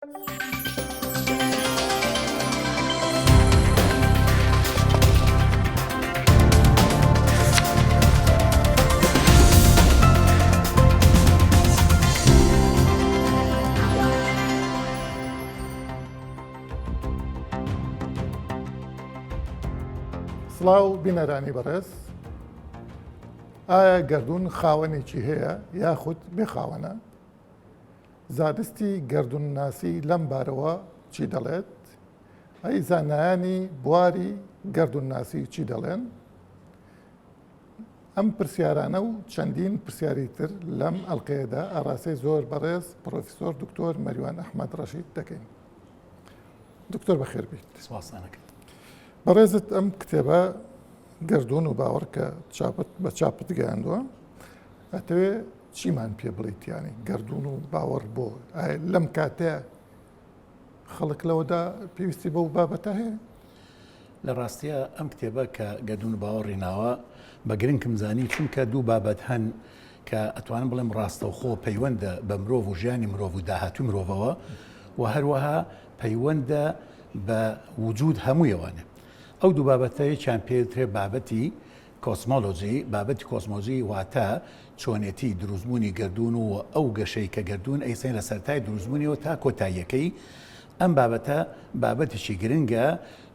سڵاو بینەرانی بەڕێز ئایا گەردوون خاوەنێکی هەیە یاخود بێ خاوەنە؟ زانستی گەردوونناسی لەم بارەوە چی دەڵێت؟ ئەی زانایانی بواری گەردوونناسی چی دەڵێن؟ ئەم پرسیارانە و چەندین پرسیاری تر لەم ئەڵلقەیەدا ئاراستەی زۆر بەڕێز پرۆفیسۆر دکتۆر مەریوان ئەحمەد ڕەشید دەکەین. دکتۆر بەخێر بیت. بەڕێزت ئەم کتێبە گەردوون و باوەڕ کە چاپت بە چاپت گەیاندووە ئەتەوێ چیمان پێ بڵیت یانی گەردوون و باوەڕ بۆ لەم کاتەیە خەڵک لەوەدا پێویستی بەو بابەتە هەیە؟ لە ڕاستیە ئەم کتێبە کە گەردوون و باوەڕی ناوە بە گرنگم زانی چونکە دوو بابەت هەن کە ئەتوانم بڵێم ڕاستەوخۆ پەیوەندە بە مرۆڤ و ژیانی مرۆڤ و داهاتوی مرۆڤەوە و هەروەها پەیوەندە بە وجود هەموویەوانێ ئەو دوو بابەتە یەکیان پێوترێ بابەتی کۆسمۆلۆجی، بابەتی کۆسمۆجی واتە چۆنێتی دروستبوونی گەردوون و ئەو گەشەی کە گەردوون ئەیسەنێ لە سەرەتای دروستبوونیەوە تا کۆتاییەکەی، ئەم بابەتە بابەتێکی گرنگە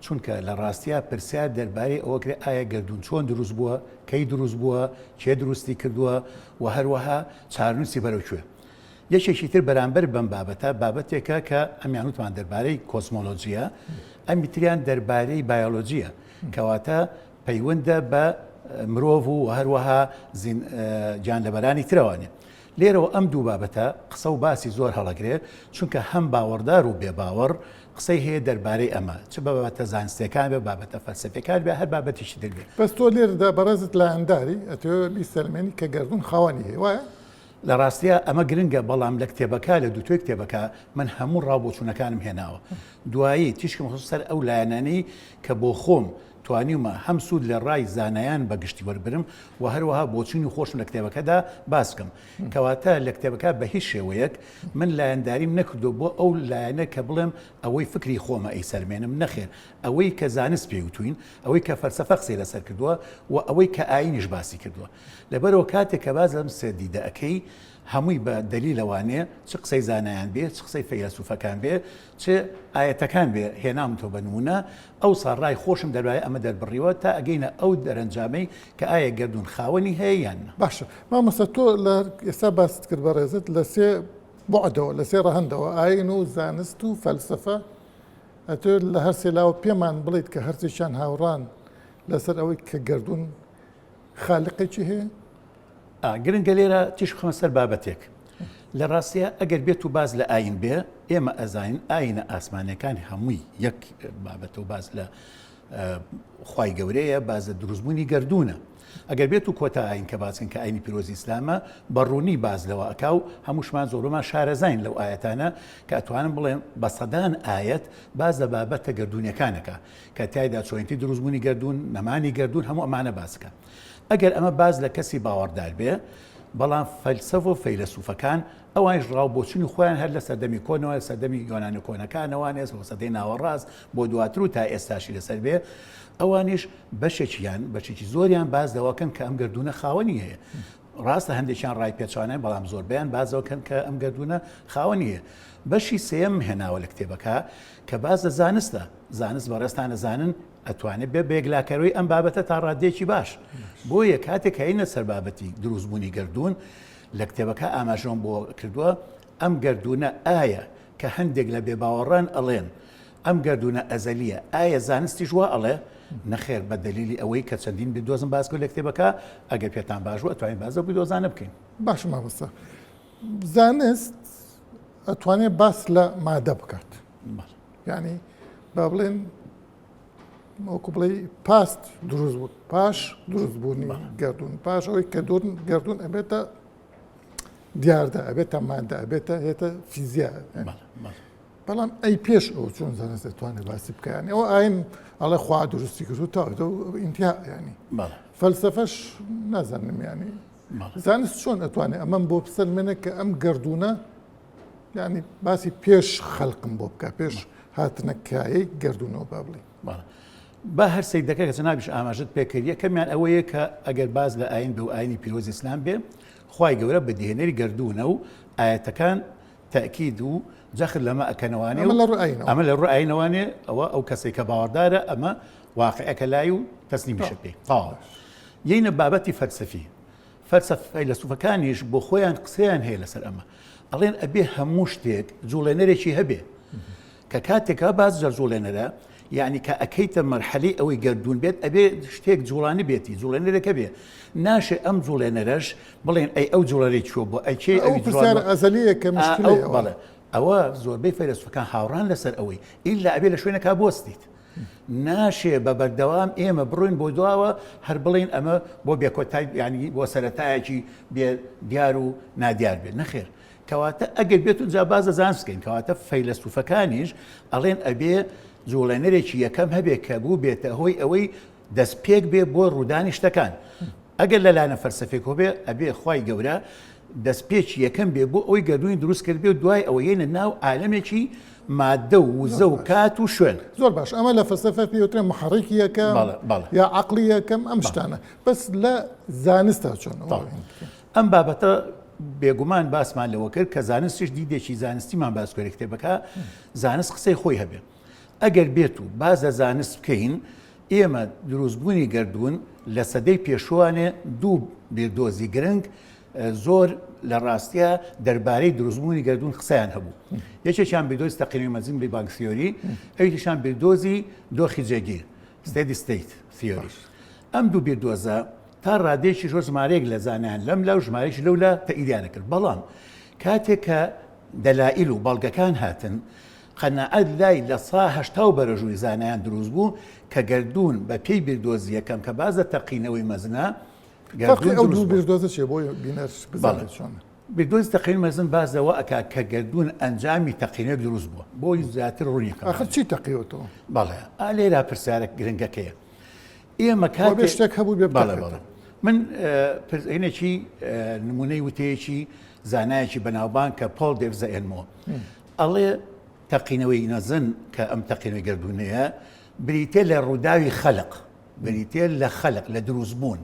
چونکە لە ڕاستیا پرسیار دەربارەی ئەوە کرێ ئایا گەردوون چۆن دروست بووە، کەی دروست بووە، کێ دروستی کردووە و هەروەها چارەنووسی بەرەو کوێ. یەکێکی تر بەرامبەر بەم بابەتە بابەتێکە کە ئەمیان وتمان دەربارەی کۆسمۆلۆجیە، ئەمی تریان دەربارەی بایۆلۆجیە کەواتە پەیوەندە بە مرۆڤ و هەروەها گیانلەبەرانی ترەوانێ. لێرەوە ئەم دوو بابەتە قسە و باسی زۆر هەڵەگرێ، چونکە هەم باوەڕدار و بێباوەڕ قسەی هەیە دەربارەی ئەمە، چ بە بابەتە زانستیەکان بێ، بابەتە فەلسەفیەکان بێ، هەر بابەتێکی تر بێ. بەس تۆ لێرەدا بەڕێزت لایەنداری، ئەتەوێ بیسەلمێنی کە گەردوون خاوەنی هەیە، وایە؟ لە ڕاستیا ئەمە گرنگە، بەڵام لە کتێبەکە، لە دووتوێی کتێبەکە من هەموو ڕا و بۆچوونەکانم هێناوە. دوایی تیشکم خستە سەر ئەو لایەنانەی کە بۆ خۆم توانیومە هەم سوود لە ڕای زانایان بە گشتی وەربگرم و هەروەها بۆچوونی خۆشم لە کتێبەکەدا باس بکەم. کەواتە لە کتێبەکە بە هیچ شێوەیەک من لایەنداریم نەکردووە بۆ ئەو لایەنە کە بڵێم ئەوەی فکری خۆمە ئەیسەلمێنم، نەخێر ئەوەی کە زانست پێی وتووین، ئەوەی کە فەلسەفە قسەی لەسەر کردووە و ئەوەی کە ئایینیش باسی کردووە. لەبەرئەوە کاتێک کە باس لەم سێ دیدە ئەکەی هەمووی بە دەلیلەوانێ چ قسەی زانایان بێ، چ قسەی فەیلەسوفەکان بێ، چ ئایەتەکان بێ هێناومتەوە بە نموونە، ئەوسا ڕای خۆشم دەربارەی ئەمە دەربڕیوە تا ئەگەینە ئەو دەرەنجامەی کە ئایا گەردوون خاوەنی هەیە یان نا. باشە مامۆستا تۆ لە ئێستا باست کرد بەڕێزت لە سێ بوعدەوە لە سێ ڕەهەندەوە ئاین و زانست و فەلسەفە ئەتۆ لە هەر سێ لاوە پێمان بڵیت کە هەرسێکیان هاوڕان لەسەر ئەوەی کە گەردوون خالقێکی هەیە؟ گرنگە لێرە تیشک بخەمە سەر بابەتێک. لە ڕاستیا ئەگەر بێت و باس لە ئاین بێ ئێمە ئەزانین ئاینە ئاسمانەکان هەمووی یەک بابەتە و باس لە خوای گەورەیە باس لە دروستبوونی گەردوونە. ئەگەر بێت و کۆتا ئاین کە باسکەن کە ئاینی پیرۆزی ئیسلامە بە ڕوونی باس لەوە ئەکا و هەمووشمان زۆربەمان شارەزاین لەو ئایەتانە کە ئەتوانم بڵێم بە سەدان ئایەت باس لە بابەتە گەردوونیەکانەکە کە تایدا چۆنیەتی دروستبوونی گەردوون نەمانی گەردوون هەموو ئەمانە باسکە ئەگەر ئەمە باس لە کەسی باوەڕدار بێ، بەڵام فەلسەفە و فەیلەسوفەکان ئەوانیش ڕا و بۆچوونی خۆیان هەر لە سەردەمی کۆنەوە، لە سەردەمی یۆنانە کۆنەکانەوانێ بۆ سەدەی ناوەڕاست بۆ دواتر و تا ئێستاشی لەسەر بێ، ئەوانیش بەشێکیان، بەشێکی زۆریان باس لەوە کەن کە ئەم گەردوونە خاوەنی هەیە. ڕاستە هەندێکیان ڕای پێچەوانەن، بەڵام زۆربەیان باس لەوە کەن کە ئەم گەردوونە خاوەنی هەیە. بەشی سێیەمم هێناوە لە کتێبەکە کە باس لە زانستە. زانست بەڕێزتان ئەزانن ئەتوانێت بێ بە یەکلاکەرەوەی ئەم بابەتە تا ڕادەیەکی باش. بۆیە کاتێک هەینە سەر بابەتی دروستبوونی گەردوون، لە کتێبەکە ئاماژەم بۆ کردووە، ئەم گەردوونە ئایا کە هەندێک لە بێباوەڕان ئەڵێن ئەم گەردوونە ئەزەلییە، ئایا زانستیش وا ئەڵێ؟ نەخێر، بە دەلیلی ئەوەی کە چەندین بیردۆزم باس کرد لە کتێبەکە، ئەگەر پێتان باش بوو ئەتوانین باس لەو بیردۆزانە بکەین. باشە مامۆستا، زانست ئەتوانێت باس لە مادە بکات. یانی با بڵێن وەکو بڵێ پاست دروست بوو پاش دروست بوونی گردون پاش ئەوەی کە دوور گردون ئەبێتە دیاردە ئەبێتە مادە ئەبێتە هێتە فیزیا بەڵام ئەی پێش ئەو چۆن زانست دەتوانێت باسی بکەیان ئەوە ئاین ئەڵێ خوا دروستی کرد و تا ئینتیا ینی فەلسەفەش نازانم ینی زانست چۆن ئەتوانێت ئەمەم بۆ بسەلمێنێ کە ئەم گردونە. یعنی باسی پێش خەلقم بۆ بکە پێش هاتنە کایەی گەردوونەوە با بڵێین. بەڵێ. با هەر سەیدەکە کە جەنابیش ئاماژەت پێ کرد یەکەمیان ئەوەیە کە ئەگەر باس لە ئاین بێ و ئاینی پیرۆزی ئیسلام بێ خوای گەورە بەدیهێنەری گەردوونە و ئایەتەکان تەئکید و جەخت لەمە ئەکەنەوانێ ئەمە لە ڕووی ئاینەوە. ئەمە لە ڕووی ئاینەوانێ ئەوە ئەو کەسێک کە باوەڕدارە ئەمە واقعەکە لای و تەسلیمیشە پێی تەواو. یەینە بابەتی فەلسەفی فەلسەف فەیلەسوفەکانیش بۆ خۆیان قسەیان هەیە لەسەر ئەمە ئەڵێن ئەبێ هەموو شتێک جوڵێنەرێکی هەبێ کە کاتێکا باز جە جوڵێنەرە یعنی کە ئەکەیتە مەرحەلی ئەوەی گردون بێت ئەبێ شتێک جوڵانی بێتی جوڵێنەرەکە بێ ناشێ ئەم جوڵێنەرەش بڵێن ئەی ئەو جوڵەری چوە بۆ ئەکێ ئەو پرسیارە ئەزەلیە کە مشکلەیە بەڵێ ئەوە زۆربەی فەیلەسوفەکان هاوڕان لەسەر ئەوەی ئیلا ئەبێ لە شوێنەکە بوەستیت ناشێ بە بەردەوام ئێمە بڕۆین بۆ دواوە هەر بڵێین ئەمە بۆ بێکۆتای یانی بۆ سەرەتایەکی بێ دیار و نادیار بێت نەخێر کەواتە ئەگەر بێت و جا باز لە زانست بکەین کەواتە فەیلەسوفەکانیش ئەڵێن ئەبێ جوڵێنەرێکی یەکەم هەبێ کە بوو بێتە هۆی ئەوەی دەستپێک بێ بۆ ڕوودانی شتەکان ئەگەر لە لایەنە فەلسەفێکەوە بێ ئەبێ خوای گەورە دەستپێکی یەکەم بێ بۆ ئەوەی گەردوونی دروست کردبێ و دوای ئەوە یەنە ناو عالەمێکی مادە و وزە و کات و شوێن. زۆر باش ئەمە لە فەلسەفە پێی وترێ محەڕیکی یەکەم بەڵێ بەڵێ. یا عەقڵی یەکەم ئەم شتانە بەس لە زانستا چۆن ئەوە تەواو. ئەم بابەتە بێگومان باسمان لەوە کرد کە زانستیش دیدێکی زانستیمان باس کرد کتێبەکە زانست قسەی خۆی هەبێ ئەگەر بێت و باس لە زانست بکەین ئێمە دروستبوونی گەردوون لە سەدەی پێشووانێ دوو بیردۆزی گرنگ زۆر لە ڕاستیا دەربارەی دروستبوونی گەردوون قسەیان هەبوو. یەکێکیان بیردۆزی تەقینەوەی مەزن Big Bang Theory، ئەویتریشان بیردۆزی دۆخی جێگیر Steady State Theory. ئەم دوو بیردۆزە تا ڕادەیەکی زۆر ژمارەیەک لە زانایان لەم لا و ژمارەیەکی لەو لا تەئیدیان کرد. بەڵام کاتێک کە دەلائیل و بەڵگەکان هاتن قەناعەت لای 80% و بەرەژووی زانایان دروست بوو کە گەردوون بە پێی بیردۆزی یەکەم کە باس لە تەقینەوەی مەزنە فەرقی ئەو دوو بیردۆزە چیە بۆ بینەر بزانێت چۆنە؟ بیردۆزی تەقینەوەی مەزن باس لەوە ئەکا کە گەردوون ئەنجامی تەقینەوەیەک دروست بووە بۆی زیاتر ڕوونی بکەمەوە. ئاخر چی تەقیوەتەوە؟ بەڵێ ئا لێرە پرسیارە گرنگەکەیە. ئێمە کاتێ شتێک هەبوو بێ بەڵێ بەڵێ من پرسینێکی نمونەی وتەیەکی زانایەکی بەناوبانگ کە پۆل دێڤزە ئێنمۆ ئەڵێ تەقینەوەی نەزن کە ئەم تەقینەوەی گردونەیە بریتە لە ڕووداوی خەلق بریتە لە خەلق لە دروستبوون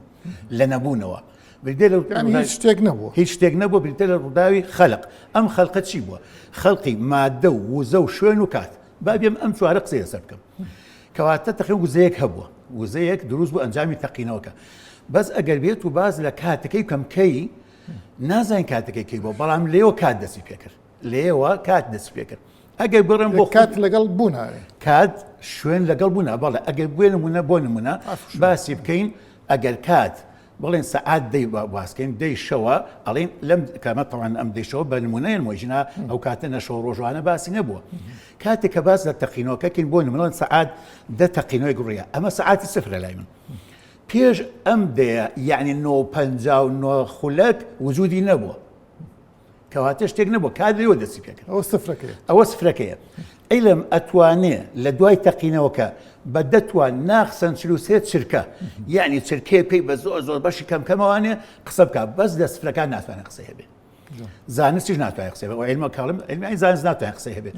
لە نەبوونەوە بریتە لە هیچ شتێک نەبوو هیچ شتێک نەبوو بریتە لە ڕووداوی خەلق ئەم خەلقە چی بووە خەلقی مادە و وزە و شوێن و کات با بێم ئەم چوارە قسەی لەسەر بکەم کەواتە تەقی وزەیەک هەبووە وزەیەک دروست بوو ئەنجامی تەقینەوەکە بەس ئەگەر بێت و باز لە کاتەکەی بکەم کەی نازانین کاتەکەی کەی بووە بەڵام لێوە کات دەستی پێکرد لێوە کات دەستی پێکرد ئەگەر بڕم بۆ کات لەگەڵ بوونا کات شوێن لەگەڵ بوونا بەڵێ ئەگەر بوێ نمونە بۆ نمونە باسی بکەین ئەگەر کات بڵێن سەعات دەی باسکەین دەی شەوە ئەڵێن لەم کامە تەوان ئەم دەی شەوە بە نمونەیەن مۆژینا ئەو کاتە نەشەوە ڕۆژوانە باسی نەبووە کاتێک کە باس لە تەقینەوەکەکەین بۆ نمونە سەعات دە تەقینەوەی گوڕیە ئەمە سەعاتی سفرە لای من پێش ئەم دەیە یعنی 959 خولەک وجودی نەبووە کەواتە شتێک نەبوو کات لێوە دەستی پێکرد ئەوە سفرەکەیە ئەوە سفرەکەیە عیلم ئەتوانێ لە دوای تەقینەوەکە بە دەتوان ناخسەن 43 چرکە یعنی چرکەیە پێی بە زۆر زۆر بەشی کەم کەمەوانێ قسە بکە بەس لە سفرەکان ناتوانێت قسەی هەبێ زانستیش ناتوانێت قسەی بێ علمە کاڵم علمی زانست ناتوانێت قسەی هەبێ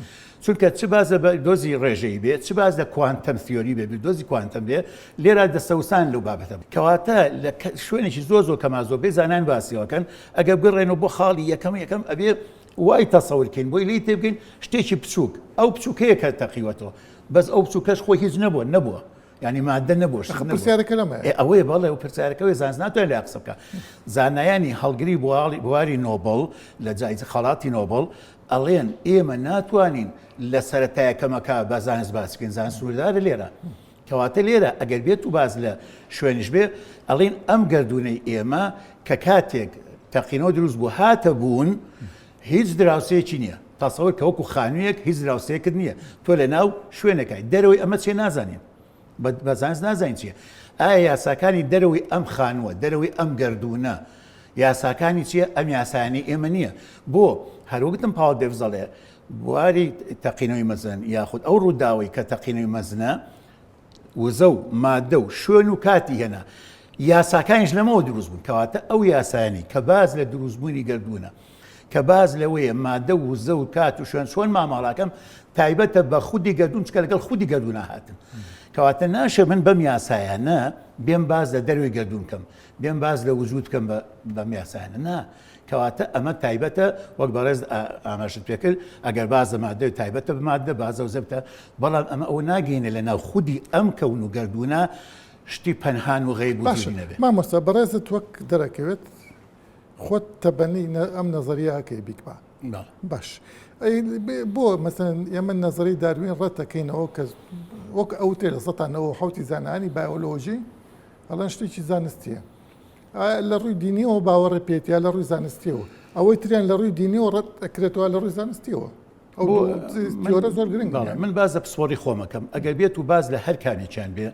چونکە چ باز لە دۆزی ڕێژەی بێ چ باز لە quantum theory بێ دۆزی کوانتەم بێ لێرە دەسەوسان لەو بابەتە کەواتە لە شوێنێکی زۆر زۆر کەما زۆر بێ زانان باسیەوەکەن ئەگەر بگەڕێنەوە بۆ خاڵی یەکەم یەکەم ئەبێ وای تەسەور کەین بۆی لێی تێبگەین شتێکی بچووک ئەو بچووکەیە کە تەقیوەتەوە بەس ئەو بچووکەش خۆی هیچ نەبووە نەبووە یعنی مادە نەبووە شت نەبووە. پرسیارەکە لەمەیە. ئێ ئەوەیە بەڵێ ئەو پرسیارەکەوەی زانست ناتوانێت لای قسە بکە زانایانی هەڵگری بواڵی بواری نۆبڵ لە جایزە خەڵاتی نۆبڵ ئەڵێن ئێمە ناتوانین لە سەرەتایەکەمەکە بە زانست باس بکەین زانست سنووردارە لێرە کەواتە لێرە ئەگەر بێت و باس لە شوێنیش بێ ئەڵێن ئەم گەردوونەی ئێمە کە کاتێک تەقینەوە دروست بوو هاتە بوون هیچ دراوسێکی نییە تەسەور کە وەکو خانوویەک هیچ دراوسێکت نییە تۆ لە ناو شوێنەکای دەرەوەی ئەمە چێ نازانین بە زانست نازانین چییە ئایا یاساکانی دەرەوەی ئەم خانووە دەرەوەی ئەم گەردوونە یاساکانی چییە ئەم یاسایانەی ئێمە نییە بۆ هەروەگتم پاوە دێڤزەڵێ بواری تەقینەوەی مەزن یاخود ئەو ڕووداوەی کە تەقینەوەی مەزنە وزە و مادە و شوێن و کاتی هێنا یاساکانیش لەمەوە دروست بوون کەواتە ئەو یاسایانەی کە باس لە دروستبوونی گەردوونە کە باس لەوەیە مادە و وزە و کات و شوێن چۆن ماماڵاکەم تایبەتە بە خودی گەردوون چکە لەگەڵ خودی گەردوونە هاتن کەواتە ناشێ من بەم یاسایانە بێم باز لە دەروی گەردوون کەم بێم باز لە وجود کەم بەم یاسایانە نا کەواتە ئەمە تایبەتە وەک بەڕێز ئاماژت پێکرد ئەگەر بازە مادە تایبەتە بە مادە بازە و زەبتە بەڵام ئەمە ئەوە ناگەینە لە ناو خودی ئەم کەون و گەردوونە شتی پەنهان و غەیب باشە مامۆستا بەڕێزت وەک دەرەکەوێت خۆت تەبەنی ئەم نەزەریە ئەکەی بیگبان باش بۆ مەسەن ئێمە نەزەری داروین ڕەتەکەینەوە کە وەک ئەوترێ لە سەتا نەوە حوتی زانانی بایۆلۆژی ئەڵەن شتێکی زانستیە لە ڕووی دینیەوە باوەڕێ پێێت یا لە ڕووی زانستیەوە ئەوەی تریان لە ڕووی دینیەوە ڕەت ئەکرێتەوە لە ڕووی زانستیەوە ئەو تیۆرە زۆر گرنگ من باز لە پسپۆڕی خۆمەکەم ئەگەر بێت و باز لە هەر کامێکیان بێ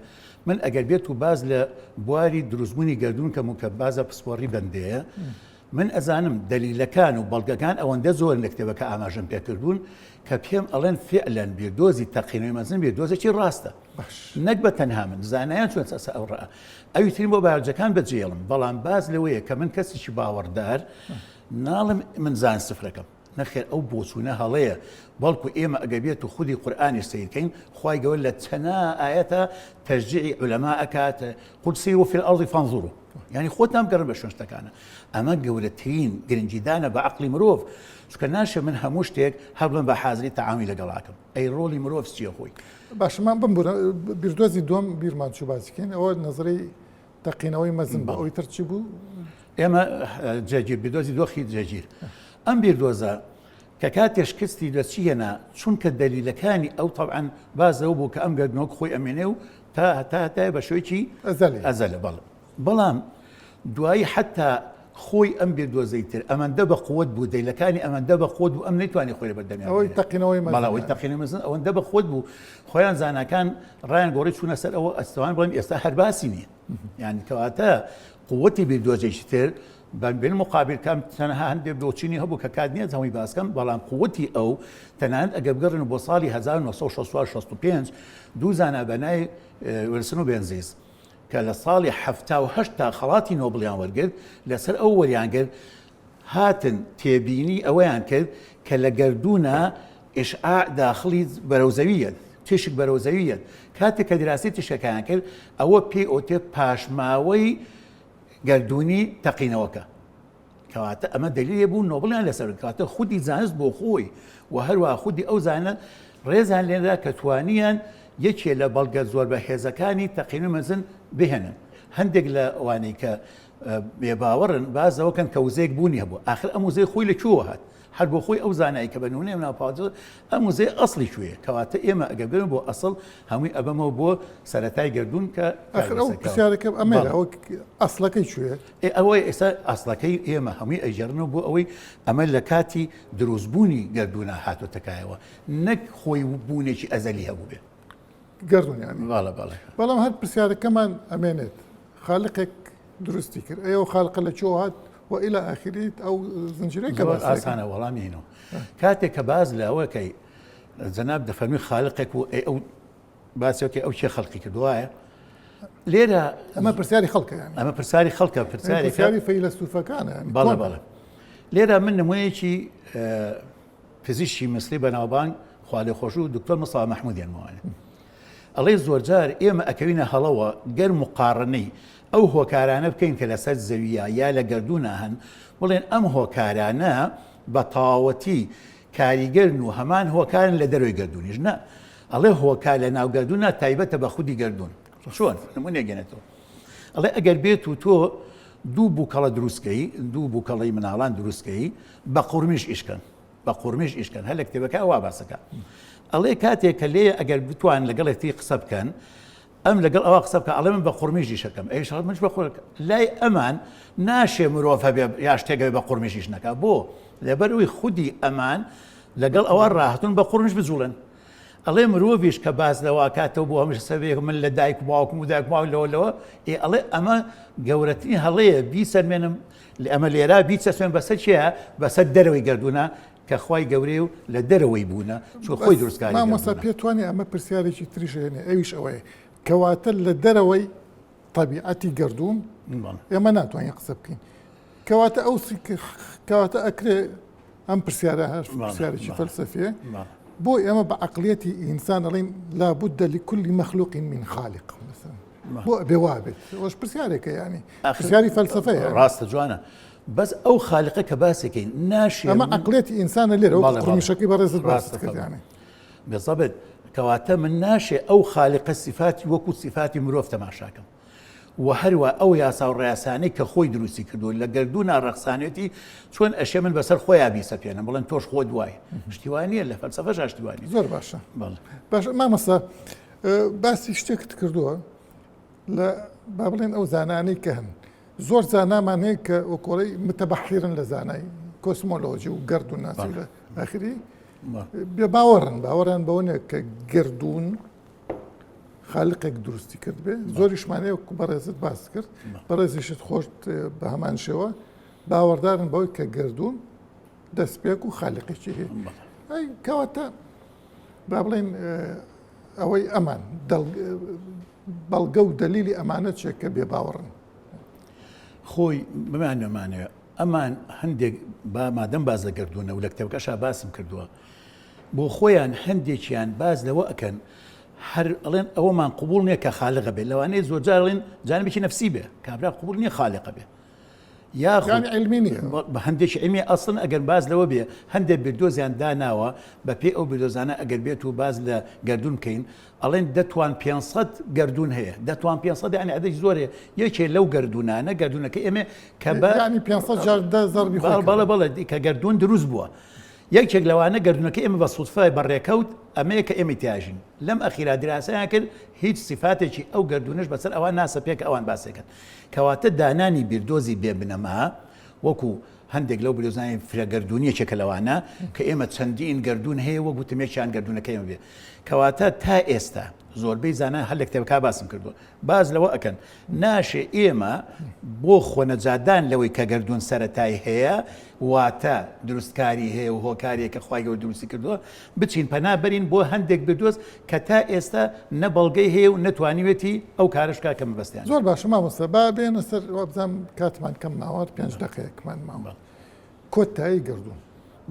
من ئەگەر بێت و باز لە بواری دروستبوونی گەردوون کەم و کە بازە پسپۆڕی بەندەیە من ئەزانم دەلیلەکان و بەڵگەکان ئەوەندە زۆرن لە کتێبەکە ئاماژەم پێکردبوون کە پێم ئەڵێن فعلەن بیردۆزی تەقینەوەی مەزن بیردۆزێکی ڕاستە نەک بە تەنها من زانایان چۆن سەسە ئەو ڕا ئەوی ترین بۆ بایۆلۆجەکان بەجێڵم بەڵام باز لەوەیە کە من کەسێکی باوەڕدار ناڵم من زان سفرەکەم نەخێر ئەو بۆچوونە هەڵەیە بەڵکو ئێمە ئەگەر بێت و خودی قورئانیش سەیر کەین خوای گەورە لە چەنا ئایەتە تەشجیعی عولەما ئەکات قل سیروا فی الارض فانظروا یعنی خۆتان بگەڕن بە شوێن شتەکانە ئەمە گەورەترین گرنگیدانە بە عەقڵی مرۆڤ چونکە ناشێ من هەموو شتێک هەر بڵێم بە حازری تەعامی لەگەڵاکەم ئەی ڕۆڵی مرۆڤ چییە خۆی باشە من بمبورە بیردۆزی دووەم بیرمان چوو باسی کەین ئەوە نەزەری تەقینەوەی مەزن بوو ئەوی تر چی بوو؟ ئێمە جێگیر بیردۆزی دۆخی جێگیر ئەم بیردۆزە کە کاتێ شکستی لە چی هێنا چونکە دەلیلەکانی ئەو تەبعەن باس لەوە بوو کە ئەم گەردنەوە خۆی ئەمێنێ و تا هەتا هەتایە بە شێوەیەکی ئەزەلی ئەزەلە بەڵێ بەڵام دوایی حتا خۆی ئەم بیردۆزەی تر ئەمەندە بە قوت بوو دەیلەکانی ئەمەندە بە قوت بوو ئەم نەیتوانی خۆی لەبەر دەمیان ئەوەی تەقینەوەی مەزن بەڵێ ئەوەی تەقینەوەی مەزن ئەوەندە بە قوت بوو خۆیان زاناکان ڕایان گۆڕی چوونە سەر ئەوە ئەستوان بڵێم ئێستا هەر باسی نییە یعنی کەواتە قوتی بیردۆزێکی تر بالمقابل کەم تەنها هەندێک بۆچینی هەبوو کە کات نییە هەمووی باسکەم بەڵام قوتی ئەو تەنانەت ئەگەر بگەڕن بۆ ساڵی 1964 دوو زانا بە ناوی ویلسن و بنزیس کە لە ساڵی 78 تا خەڵاتی نۆبڵیان وەرگرت لەسەر ئەو وەریان گرت هاتن تێبینی ئەوەیان کرد کە لە گەردوونە ئیشعاع داخڵی بەرەو زەوی یەت، تیشک بەرەو زەوی یەت، کاتێک کە دیراسەی تیشکەکەیان کرد ئەوە پێی ئەوتێ پاشماوەی گەردوونی تەقینەوەکە. کەواتە ئەمە دەلیلێ بوو نۆبڵیان لەسەر کەواتە خودی زانست بۆ خۆی و هەروە خودی ئەو زانە ڕێزان لێنرا کە توانیان یەکێ لە بەڵگە زۆر بەهێزەکانی تەقینەوەی مەزن بهێنن. هەندێک لە ئەوانەی کە بێباوەڕن باس لەوە کەن کە وزەیەک بوونی هەبوو ئاخر ئەم وزەی خۆی لە کوێوە هات هەر بۆ خۆی ئەو زانایی کە بە نمونەی ناو پاوەجۆ ئەم وزەی ئەسڵی کوێیە کەواتە ئێمە ئەگەر بێن بۆ ئەسڵ هەمووی ئەبەمەوە بۆ سەرەتای گەردوون کە ئاخر ئەو پرسیارەکە ئەمەیە ئەوە ئەسڵەکەی کوێیە ئێ ئەوەی ئێستا ئەسڵەکەی ئێمە هەمووی ئەیگێڕنەوە بۆ ئەوەی ئەمە لە کاتی دروستبوونی گەردوونە هاتۆتە کایەوە نەک خۆی بوونێکی ئەزەلی هەبووبێ. گەردوون یانی بەڵێ بەڵێ. بەڵام هەر پرسیارەکەمان ئەمێنێت خالقێک دروستی کرد ئەی ئەو خالقە لە کوێوە هات و إلى آخره ئەو زنجیرەی کە زۆر باس دەکەین. ئاسانە وەڵامی هینەوە کاتێک کە باس لەوەکەی جەناب دەفەرمی خالقێک و ئەی ئەو باسێکی ئەو کێ خەلقی کرد وایە لێرە ئەمە پرسیاری خەڵکە یانی ئەمە پرسیاری خەڵکە پرسیاری پرسیاری فەیلەسوفەکانە یانی بەڵێ کۆنە. بەڵێ لێرە من نمونەیەکی پزیشکی میسری بەناوبانگ خوالێخۆشبوو دکتۆر مستەفا مەحموود دێنمەوە ئەڵێ زۆرجار ئێمە ئەکەوینە هەڵەوە گەر مقاڕنەی ئەو هۆکارانە بکەین کە لەسەر زەویە یا لە گەردوونە هەن بڵێن ئەم هۆکارانە بە تەواوەتی کاریگەرن و هەمان هۆکارن لە دەرەوەی گەردوونیش نا ئەڵێ هۆکار لە ناو گەردوونە تایبەتە بە خودی گەردوون چۆن نمونێک گەنێتەوە ئەڵێ ئەگەر بێت و تۆ دوو بووکەڵە دروستکەی دوو بووکەڵەی مناڵان دروستکەی بە قورمیش ئیشکەن بە قورمیش ئیشکەن هەر لە کتێبەکە وا باسەکە ئەڵێ کاتێک کە لێ ئەگەر بتوان لەگەڵ یەکتری قسە بکەن ئەم لەگەڵ ئەوە قسە بکە ئەڵێ من بە قورمیش ئیشەکەم ئەیش ئەڵێ منش بە قور لای ئەمان ناشێ مرۆڤ هەبێ یا شتێک هەبێ بە قورمیش ئیش نەکا بۆ لەبەر ئەوی خودی ئەمان لەگەڵ ئەوە ڕاهتون بە قورمیش بجوڵێن ئەڵێ مرۆڤیش کە باس لەوە کاتەوە بۆ هەمیشە سەبێک من لە دایک و باوکم و دایک باوک لەوە لەوە ئێ ئەڵێ ئەمە گەورەترین هەڵەیە بیسەلمێنم ئەمە لێرە بیچەسپێن بەسەر کێیە؟ بەسەر دەرەوەی گەردوونە کە خوای گەورەیە و لە دەرەوەی بوونە چونکە خۆی بەس دروستکاری مامۆستا گەردوونە. پێت وانیە ئەمە پرسیارێکی تریش هێنێ ئەویش ئەوەیە کەواتە لە دەرەوەی تەبیعەتی گەردوون بەڵێ. ئێمە ناتوانین قسە بکەین کەواتە ئەو کەواتە ئەکرێ. ئەم پرسیارە هەر پرسیارێکی فەلسەفیە بۆ ئێمە بە عقلیەتی ئینسان ئەڵین لابد لكل مخلوق من خالق مثلا بۆ ئەبێ وا بێت ئەوەش پرسیارێکە ینی پرسیاری فەلسەفەیە. ڕاستە جوانە بەس ئەو خالقە کە باسێکەی ناشێ ئەمە عقلیەتی ئینسانە لێرە وەکو قرمیشەکەی بەڕێزت باست کرد یانی. بالضبط کەواتە من ناشێ ئەو خالقە سیفاتی وەکو سیفاتی مرۆڤ تەماشاکەم و هەروا ئەو یاسا و ڕێسانەی کە خۆی دروستی کردو لە گەردوونا ڕەخسانێتی چۆن ئەشێ من بەسەر خۆیان بیسەپێنم بڵێن تۆش خۆت وای شتی وا نییە لە فەلسەفەش شتی وا نییە. زۆر باشە باشە مامۆستا باسی شتێکت کردووە لە با بڵێن ئەو زانانەی کە هەن زۆر زانامان هەیە کە وەکۆڵی متەبەحیرن لە زانای کۆسمۆلۆژی و گەرد و ناسی لە ئاخری بێ باوەڕن باوەڕیان بەوە نیە کە گردون خالقێک دروستی کرد بێ زۆریشمان هەیە وەکو بەڕێزت باس کرد بەڕێزیشت خۆشت بە هەمان شێوە باوەڕدارن بەوەی کە گردون دەستپێک و خالقێکی هەیە ئەی کەواتە با بڵێن ئەوەی ئەمان بەڵگە و دەلیلی ئەمانە چێ کە بێ باوەڕن؟ خۆی بمانەمانەوە ئەمان هەندێک با مادەم باز لە گردونە و لە کتێبەکەشا باسم کردووە بۆ خۆیان هەندێکیان باز لەوە ئەکەن هەر ئەڵێن ئەوەمان قوبول نییە کە خالقە بێت لەوانەیە زۆرجار ئەڵێن جانبێکی نەفسی بێ کابرا قوبول نییە خالقە بێ یاخود یانی عیلمی نییە. بە هەندێکی عیلمی ئەسڵەن ئەگەر باس لەوە بێ هەندێک بیردۆزیان داناوە بە پێی ئەو بیردۆزانە ئەگەر بێت و باس لە گەردوون بکەین ئەڵێن دەتوان 500 گەردوون هەیە دەتوان 500 یانی عەدەدێکی زۆر هەیە یەکێ لەو گەردوونانە گەردوونەکە ئێمە کە بە یانی 500 جار دە زەربی خۆی بەڵێ بەڵێ کە گەردوون دروست بووە یەکێک لەوانە گەردوونەکە ئێمە بە سودفە بە ڕێکەوت ئەمەیە کە ئێمەی تیاژین لەم ئەخیرا دراسەیان کرد هیچ سیفاتێکی ئەو گەردوونەش بەسەر ئەوان ناسەپێ کە ئەوان باسێکن کەواتە دانانی بیردۆزی بێ بنەما وەکو هەندێک لەو بیردۆزانەی فرە گەردوونی یەکێکە لەوانە کە ئێمە چەندین گەردوون هەیە وەک وتم یەکیان گەردوونەکە ئێمە بێ کەواتە تا ئێستا زۆربەی زانا هەر لە کتێبەکە باسم کردووە باس لەوە ئەکەن ناشێ ئێمە بۆ خۆنەجاتدان لەوەی کە گەردوون سەرەتای هەیە واتە دروستکاری هەیە و هۆکارێک کە خوای گەورە دروستی کردووە بچین پەنا بەرین بۆ هەندێک بیردۆز کە تا ئێستا نە بەڵگەی هەیە و نە توانیوێتی ئەو کارەش بکات کە مەبەستیانە. زۆر باشە مامۆستا با بێنە سەر وابزانم کاتمان کەم ماوە پێنج دەقەیەکمان ماوە کۆتایی گەردوون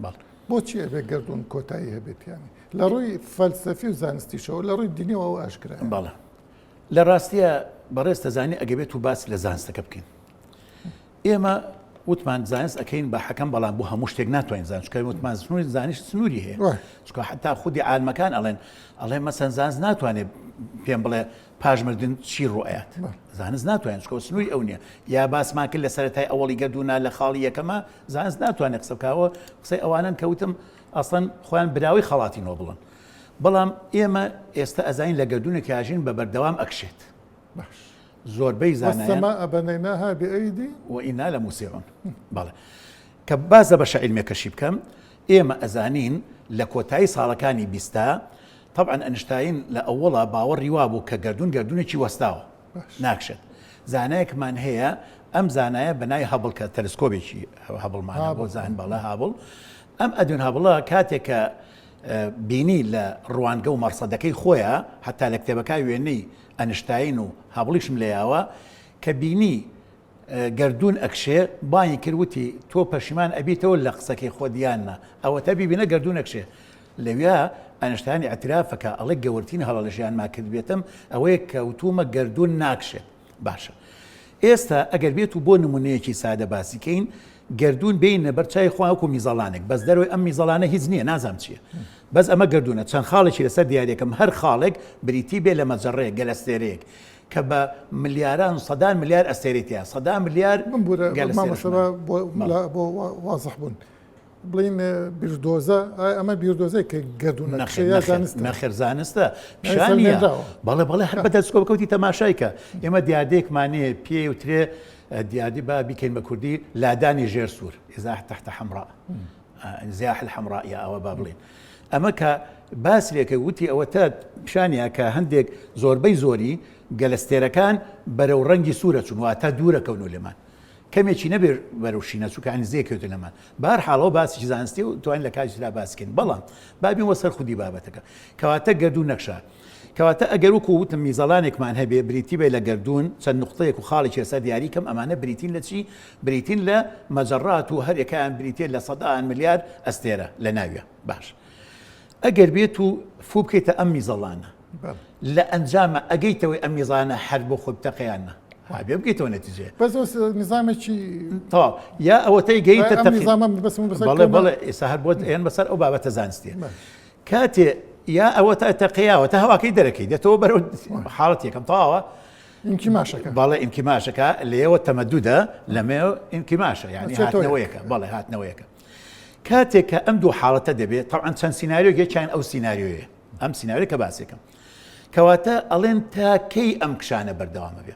بەڵێ. بۆچی ئەبێ گەردوون کۆتایی هەبێت یانی لە ڕووی فەلسەفی و زانستیشەوە لە ڕووی دینیەوە ئەوە ئاشکرایە. بەڵێ لە ڕاستیا بەڕێز دەزانی ئەگەر بێت و باس لە زانستەکە بکەین ئێمە وتمان زانست ئەکەین بە حەکەم بەڵام بۆ هەموو شتێک ناتوانین زانست چونکە وتمان سنووری زانست سنووری هەیە چونکە حتا خودی عالمەکان ئەڵێن ئەڵێن مەسەن زانست ناتوانێت پێم بڵێ پاش مردن چی ڕوئەیات زانست ناتوانێت چونکە سنووری ئەو نییە یا باسمان کرد لە سەرەتای ئەوەڵی گەردوونا لە خاڵی یەکەمە زانست ناتوانێت قسە بکاوە قسەی ئەوانن کە وتم ئەسڵەن خۆیان براوەی خەڵاتی نۆبڵن بەڵام ئێمە ئێستا ئەزانین لە گەردوونێک یاژین بە بەردەوام ئەکشێت باش زۆربەی زانایان والسماء بنیناها بأید وإنا لموسعون بەڵێ کە باس لە بەشە عیلمیەکەشی بکەم ئێمە ئەزانین لە کۆتایی ساڵەکانی بیستا طبعا ئەنشتاین لە ئەوەڵا باوەڕی وابوو کە گەردوون گەردوونێکی وەستاوە ناکشێت زانایەکمان هەیە ئەم زانایە بە ناوی هەبڵ کە تەلسکۆبێکی هەبڵمانە بۆ زان بەڵێ هابڵ ئەم ئەدوین هەبڵە کاتێک کە بینی لە ڕوانگە و مەرسەدەکەی خۆیان حتا لە کتێبەکە وێنەی ئەنشتاین و هابڵیشم لێیاوە کە بینی گەردوون ئەکشێ بانگی کرد وتی تۆ پەشیمان ئەبیتەوە لە قسەکەی خۆت یان نا ئەوەتە بیبینە گەردوون ئەکشێ لەویا ئەنشتاین ئیعترافەکا ئەڵێ گەورترین هەڵە لە ژیانما کردبێتم ئەوەیە کە وتومە گەردوون ناکشێت باشە ئێستا ئەگەر بێت و بۆ نمونەیەکی سادە باسی کەین گەردوون بێینە بەر چاوی خۆیان وەکو میزەڵانێک بەس دەرەوەی ئەم میزەڵانە هیچ نییە نازانم چییە بەس ئەمە گەردوونە چەند خاڵێکی لەسەر دیارەکەم هەر خاڵێک بریتی بێ لە مەجەڕەیەک گەلەستێرەیەک کە بە ملیاران و سەدان ملیار ئەستێرەی تیا سەدان ملیار بمبورە گەلەستێرەشمان. مامۆستا بۆ بۆ وازح بوون بڵین بیردۆزە ئایا ئەمە بیردۆزەی کە گەردوونە نەخێر یا نەخێر زانستە نەخێر زانستە پیشانیە سەلمێنراوە. بەڵێ بەڵێ هەر بە تەلسکۆپ کەوتی تەماشای کە ئێمە دیاردەیەکمان هەیە پێی وترێ دیاردەی با بیکەین بە کوردی لادانی ژێر سوور ازاحە تحت حمراء انزیاح الحمراء یا ئەوە با بڵێین ئەمە کە باس لێکە وتی ئەوە تا پیشانیا کە هەندێک زۆربەی زۆری گەلەستێرەکان بەرەو ڕەنگی سوورە چون واتە دوورە کەون و لێمان کەمێکی نەبێ بەرەو شینە چوو کە نزیکەوتە لەمان بار حاڵەوە باسێکی زانستی و توانین لە کاتیشدا باسکەین بەڵام با بێمەوە سەر خودی بابەتەکە کەواتە گەردوون نەکشا. کەواتە ئەگەر وەکو وتم میزەڵانێکمان هەبێ بریتی بێ لە گەردوون چەند نوقتەیەک و خاڵێکی لەسەر دیاری کەم ئەمانە بریتین لە چی؟ بریتین لە مەجەڕات و هەریەکەیان بریتیە لە سەدان ملیار ئەستێرە لە ناویە باش ئەگەر بێت و فوو بکەیتە ئەم میزەڵانە لە ئەنجامە ئەگەیتەوەی ئەم میزانە هەر بۆ خۆی بتەقێ یان نا؟ ها بێ بگەیتەوە نەتیجەیە. بەس ئەو نیزامێکی تەواو یا ئەوەتەی گەیتە ئەم نیزامە بەس من بەسەر بەڵێ بەڵێ ئێستا هەر بۆت ئێن بەسەر ئەو بابەتە زانستیە کاتێ یا ئەوە تا تەقیاوە تا هەواکەی دەرەکەی دێتەوە بەرەو حاڵەت یەکەم تەواوە ئینکیماشەکە بەڵێ ئینکیماشەکە لێوە تەمەدودە لەمێ ئینکیماشە یعنی هاتنەوەیەکە بەڵێ هاتنەوەیەکە کاتێک کە ئەم دوو حاڵەتە دەبێت طبعا چەند سیناریۆ یەکیان ئەو سیناریۆیە ئەم سیناریۆ کە باسێکم کەواتە ئەڵێن تا کەی ئەم کشانە بەردەوامە بێ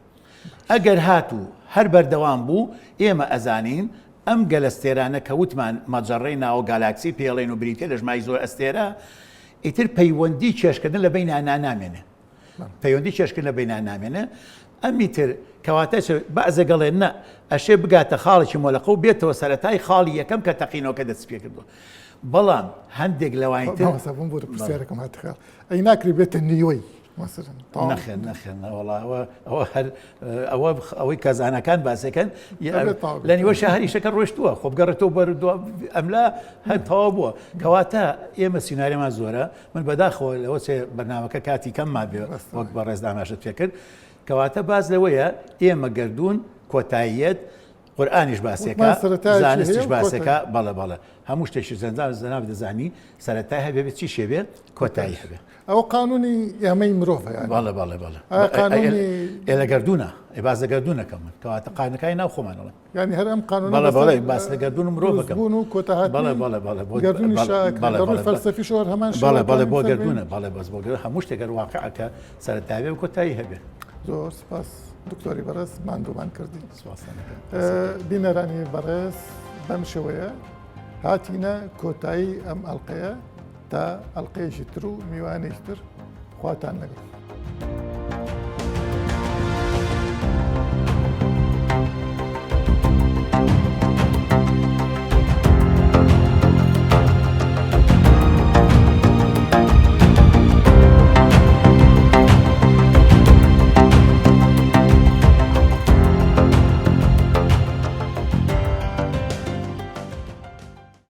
ئەگەر هاتوو هەر بەردەوام بوو ئێمە ئەزانین ئەم گەلەستێرانە کە وتمان مەجەڕەی ناوە گالاکسی پێڵێن و بریتە لە ژمای زۆر ئەستێرە ئیتر پەیوەندی کێشکردن لە بینیانا نامێنێ پەیوەندی کێشکردن لە بینیان نامێنێ ئەمی تر کەواتە بەعزە گەڵێن نە ئەشێ بگاتە خاڵێکی مۆلەقە و بێتەوە سەرەتای خاڵی یەکەم کە تەقینەوەکە دەست پێ کردووە بەڵام هەندێک لەوانی تر مامۆستا بمبوورە پرسیارەکەم هاتە خەیاڵ ئەی ناکرێ بێتە نیوەی مەسەلەن تەواو نەخێر نەخێر نەوەڵا ئەوە ئەوە هەر ئەوە ئەوەی کە زاناکان باسەکەن ئەبێت تەواو لە نیوە شەهریشەکە ڕۆشتووە خۆ بگەڕێتەوە بەر ئەملا هەر تەواو بووە کەواتە ئێمە سیناریۆمان زۆرە من بەداخەوە لەوە چێ بەرنامەکە کاتی کەم مابێ وەک بەڕێز ئاماژەت پێکرد کەواتە باس لەوەیە ئێمە گەردوون کۆتاییەت قورئانیش باسێکە زانستیش باسێکە بەڵێ بەڵێ هەموو شتێکی زەنجان زەناب دەزانی سەرەتای هەبێ بێ چی شێبێ کۆتایی هەبێ ئەوە قانونی ئێمەی مرۆڤ بەڵێ بەڵێ بەڵێ ئێ لە گەردوونە ئێ باس لە گەردوونەکەم من کەواتە قانەکانی ناو خۆمانەوە یعنی هەر ئەم قانون بەڵێ بەڵێ باس لە گەردوون مرۆڤەکەم بوون و کۆتاهات بەڵێ بەڵێ بەڵێ بۆ گەردوونی بەڵێ فەلسەفی شۆر هەمان بەڵێ بەڵێ بۆ گەردوونە بەڵێ بەس بۆ گەردوون هەموو شتێک گەر واقعەکە سەرەتای بێ و کۆتایی هەبێ زۆر سپاس دکتۆری بەڕێز ماندوومان کردی بینەرانی بەڕێز بەم شێوەیە هاتینە کۆتایی ئەم ئەڵلقەیە تا ئەڵلقەیەکی تر و میوانێکی تر خواتان لەگەڵ.